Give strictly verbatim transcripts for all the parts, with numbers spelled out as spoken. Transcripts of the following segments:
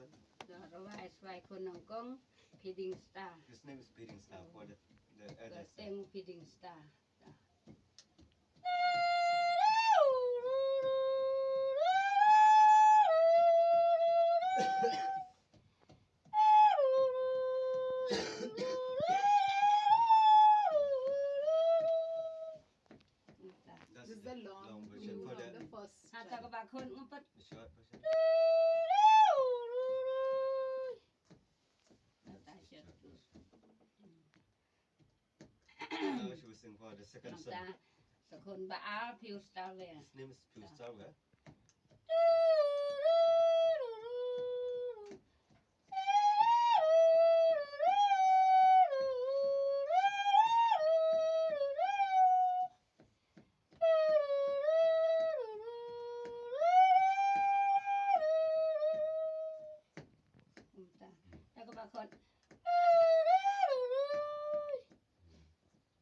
Rwai swai khun nyngkong, Feeding Star. His name is Feeding Star for the, the eldest. Kyrteng Feeding Star. That's the long, long version. For the, the first. Ha, ta ka ba khun ngumpat. The short version. Now she will sing for the second son. Sa khun ba ar, Pure Star Wear. His name is Pure Star Wear. Kumta. Ta ka ba khun.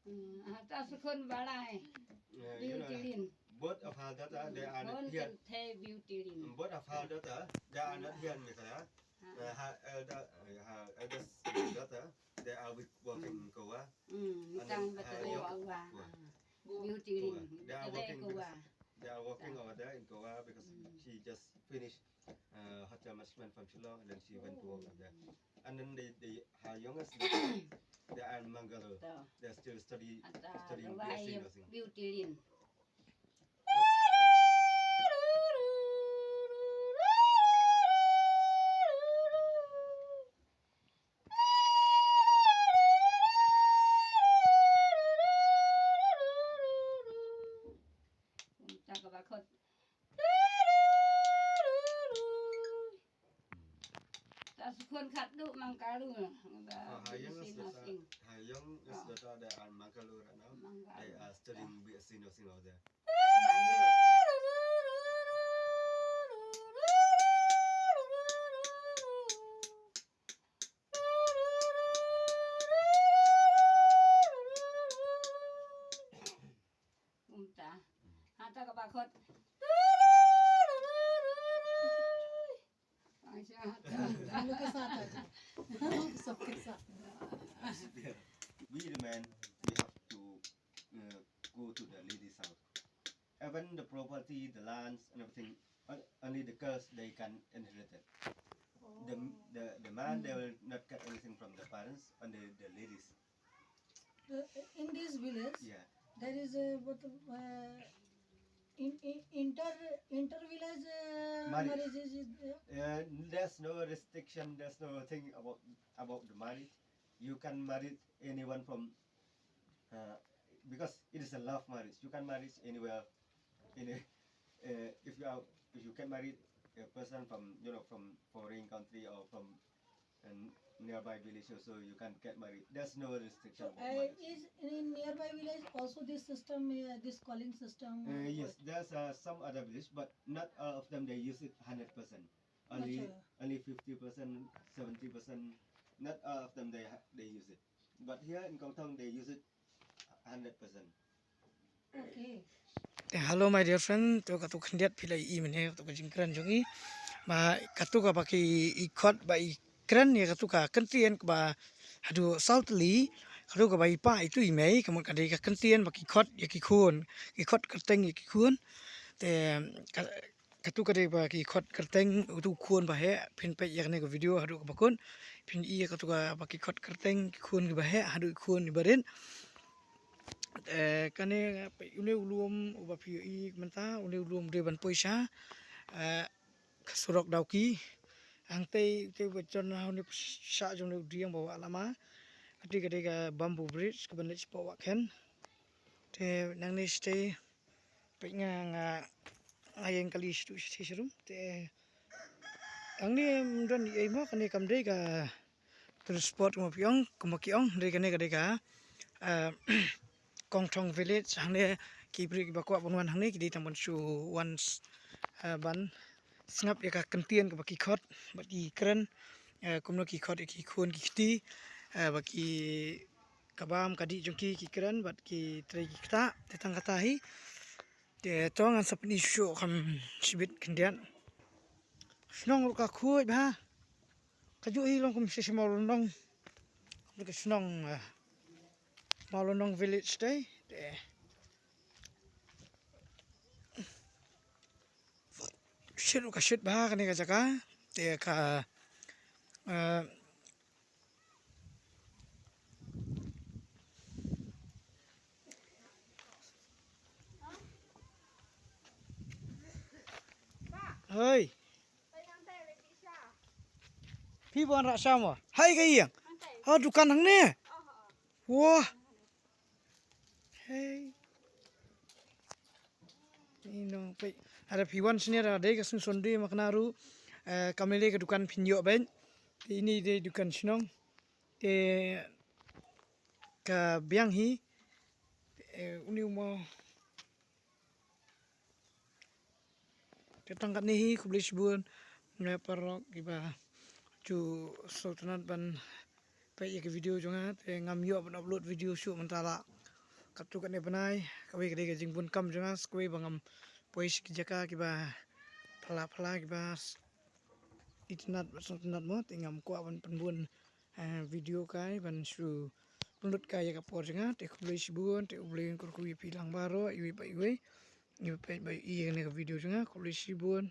Hmm, ah, ta sa khun ba lai. Yeah, you know, Beauty Lin. Both of her daughter, they are not here. Khun kynthei Beauty Lin. Both of her daughter, they are not here in Meghalaya. Ah. Uh, her elder, uh, her eldest daughter, they are with, working in Goa. Hmm, and then, uh, ba ta dei Goa. Beauty Lin. They are working because they are working over there in Goa because she just finished, uh, hotel management from Shillong, and then she went to work over there. And then they, they, her youngest daughter, they are in Mangalore. They are still study, studying B S C nursing. Beauty Lin. Ta sa khun khatduh Mangalore. Ba, oh, her youngest daughter, her youngest daughter, they are in Mangalore right now. They are studying B S C nursing over there. Kumta. Ha, ta ka ba khun. We the men, we have to, uh, go to the ladies' house. Even the property, the lands and everything, on-, only the girls, they can inherit it. The, the, the man, they will not get anything from the parents, only the ladies. Uh, in this village, yeah, there is a, what, uh, in, in, inter, inter village, uh, marriage is, is there? Uh, there's no restriction, there's no thing about, about the marriage. You can marry anyone from, uh, because it is a love marriage. You can marry anywhere, any, uh, if you are, if you can marry a person from, you know, from foreign country or from a nearby village also, you can get married. There's no restriction about marriage. So, uh, is in nearby village also this system, uh, this calling system, uh, yes, work? There's, uh, some other village, but not all of them they use it hundred percent. Only, only fifty percent, seventy percent. Not all of them they ha-, they use it. But here in Kongtong, they use it hundred percent. Okay. Te hello my dear friend, to katu khyndiat phi la ïohi mynne katu ka jingkren jong i. Ba katu kaba ki khot ba i kren ïa katu ka kyntien kaba haduh saw tylli, katu kaba i pa itu i mei, ka mut ka dei ka kyntien ba ki khot ïa ki khun, ki khot kyrteng ïa ki khun. Te ka, katu ka dei ba ki khot kyrteng utu u khun ba heh, phin peit ïa kane ka video haduh kaba kut, phin i ïa katu kaba ki khot kyrteng ki khun kiba heh haduh ki khun kiba rit. Eh, kane, une u lum uba phi ïohi mynta, une u lum dei ban poi sha, eh, ka surok Dawki. Hangtei, tei ba jon ha une sha jong une u dieng ba wah lama. Kati ka dei ka bamboo bridge kaban leit shapoh Wahkhen. Te nangne shatei Peit nga, nga, nga ïeng kali shaduh shathie sharum. Te hangne ym don ei ei mo, kane kam dei ka tourist spot kumba phi ong, kumba ki ong, hynrei kane ka dei ka, ah, Kongtong village. Hangne ki briew kiba kwah ban wan hangne ki dei tang ban shu wan, ah, ban sngap ïa ka kyntien kaba ki khot bad ki kren, ah, kumno ki khot ïa ki khun ki kti, ah, ba ki ka bam ka dih jong ki, ki kren bad ki trei ki ktah. Te tang kata hi. Te to ngan sa pyni shuh kham shibit khyndiat. Shnong ruh ka khuid bha. Ka juh hi long kum shi shi Mawlynnong. Ka shnong, eh, Mawlynnong village te. Te shit ka shit bha kane ka jaka. Te ka, eh, Hei. Phi wan rah sha mo? Hai ka ïing. Ha dukan hangne. Wah. Hei. Ino pei. Ada phi wan sini ada dei ka sung Sunday makna ruh. Eh, kam lei ka dukan phin ïoh beit. Te ini dei dukan shnong. Te ka biang hi. Eh, uni mo. Te tang katne hi, khublei shibun. Mlei paralok kiba ju sngewtynnat ban peit ïa ka video jong nga, te ngam ïoh ban upload video shuh mynta la. Katto katne bnai, kawei ka dei ka jingbun kam jong nga, sa kawei ba ngam poi sha ki jaka kiba phylla phylla kiba s-, itynnat bad sngewtynnat mo, te ngam kwah ban pynbun, eh, video kai ban shu pynlut kai ïa ka por jong nga, te khublei shibun, te U Blei un kyrkhu ïa phi lang baroh, iwei pa iwei. Iwei pa iwei ïa kane ka video jong nga, khublei shibun.